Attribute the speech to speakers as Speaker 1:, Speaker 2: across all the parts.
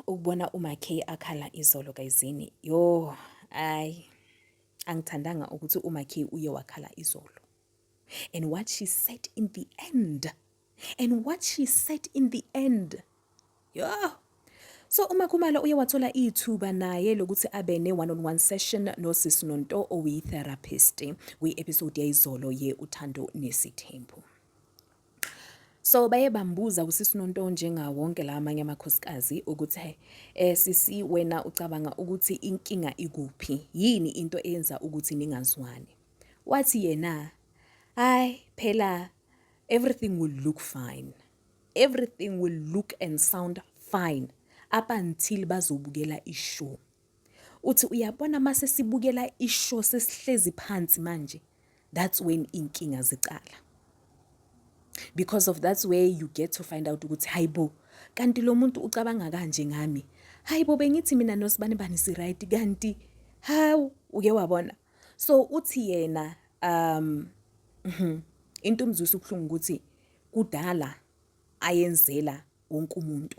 Speaker 1: Ukubona uMaKay akhala izolo kayizini, yo hayi angithandanga ukuthi uMaKay uye wakhala izolo. And what she said in the end, and what she said in the end, yo. So uMakhumalo uye wathola ithuba naye lokuthi abe ne one on one session noSisi Nonto oyi-therapist kwi-episode yayizolo ye Uthando Nesithembu. So baye bambuza usisi Nonto njengawo wonke la amanye amakhosikazi ukuthi sisi, wena ucabanga ukuthi inkinga ikuphi? Yini into eyenza ukuthi ningazwani? Wathi yena, hayi phela, everything will look fine. Everything will look and sound fine up until bazobukela ishow. Uthi uyabona mase sibukela ishow, sesihlezi phansi manje, that's when inkinga zicala. Because of that's where you get to find out ukuthi hayibo, kanti lo muntu ucabanga kanje ngami. Hayibo, bengithi mina nosibani bani si right, kanti hawu, uke wabona. So uthi yena into umzwisa ubuhlungu ukuthi kudala ayenzela wonke umuntu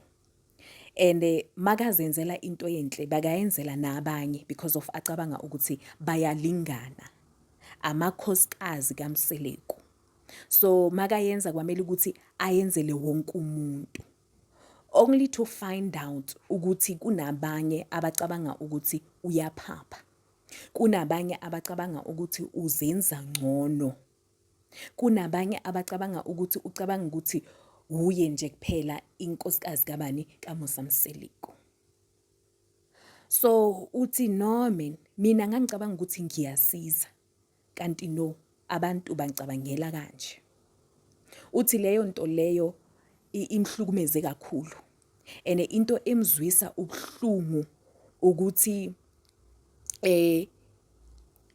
Speaker 1: and makazenzela into enhle bakayenzela nabanye because of acabanga ukuthi bayalingana amakhosikazi kaMseleku. So makayenza kwamele ukuthi ayenzele wonke umuntu, only to find out ukuthi kunabanye abacabanga ukuthi uyaphapha, kunabanye abacabanga ukuthi uzenza ngcono, kunabanye abacabanga ukuthi ucabanga ukuthi uye nje kuphela inkosikazi kabani, kaMusa Mseleku. So uthi no man, mina ngangicabanga ukuthi ngiyasiza, kanti no, abantu bangicabangela kanje. Uthi leyo nto leyo imhlukumeze kakhulu and into emzwisa ubuhlungu ukuthi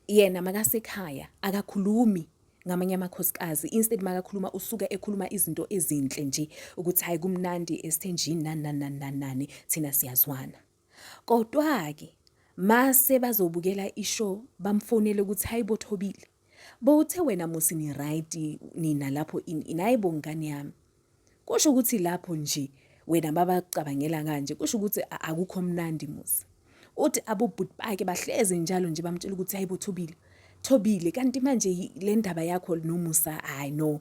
Speaker 1: yena makasekhaya akakhulumi ngamanye amakhosikazi. Instead makakhuluma usuke ekhuluma izinto ezinhle nje ukuthi hayi, kumnandi esithenjini, nani nani nani nani nani, thina siyazwana. Kodwa-ke mase bazobukela ishow bamfonele ukuthi hayi bo Thobile, bowuthe wena musi ni right nina lapho in hayi bo ngane yami, kusho ukuthi lapho nje wena babacabangela kanje, kusho ukuthi akukho mnandi musi. Uthi abobhuti bakhe bahlezi njalo nje bamtshela ukuthi hayi bo Thobile, Thobile, kanti manje le ndaba yakho noMusa, hayi no.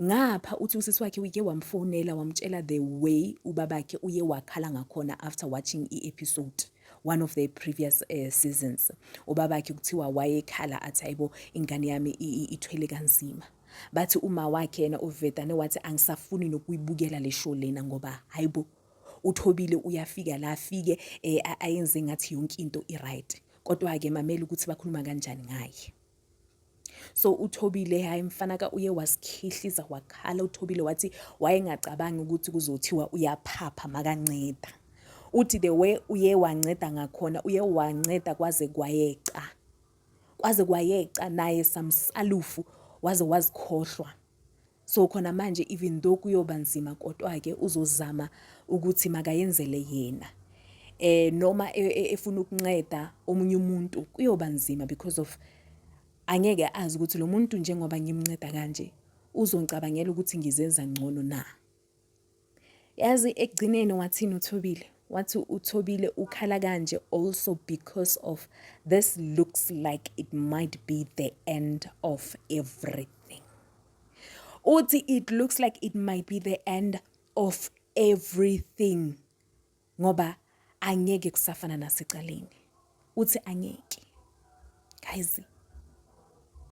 Speaker 1: Ngapha uthi usisi wakhe uke wamfonela wamtshela the way ubabakhe uye wakhala ngakhona after watching i-episode, one of the previous seasons. Ubabakhe kuthiwa wayekhala athi hayibo, ingane yami ithwele kanzima. Bathi uma wakhe yena uvedane wathi angisafuni nokuyibukela le show lena ngoba hayibo, uThobile uyafika la afike ayenze ngathi yonke into i-right, kodwa-ke mamela ukuthi bakhuluma kanjani ngaye. So uThobile, hayi mfana ka, uye wasikhihliza wakhala uThobile, wathi wayengacabangi ukuthi kuzothiwa uyaphapha makanceda. Uthi the way uye wanceda ngakhona, uye wanceda kwaze kwayeca, kwaze kwayeca naye samsalufu waze wazikhohlwa. So khona manje, even though kuyoba nzima, kodwa-ke uzozama ukuthi makayenzele yena. Noma efuna ukunceda omunye umuntu kuyoba nzima because of angeke azi ukuthi lo muntu njengoba ngimnceda kanje uzongicabangela ukuthi ngizenza ngcono na. Yazi ekugcineni wathini uThobile? Wathi uThobile ukhala kanje also because of this looks like it might be the end of everything. Uthi it looks like it might be the end of everything ngoba angeke kusafana nasecaleni. Uthi angeke. Guys,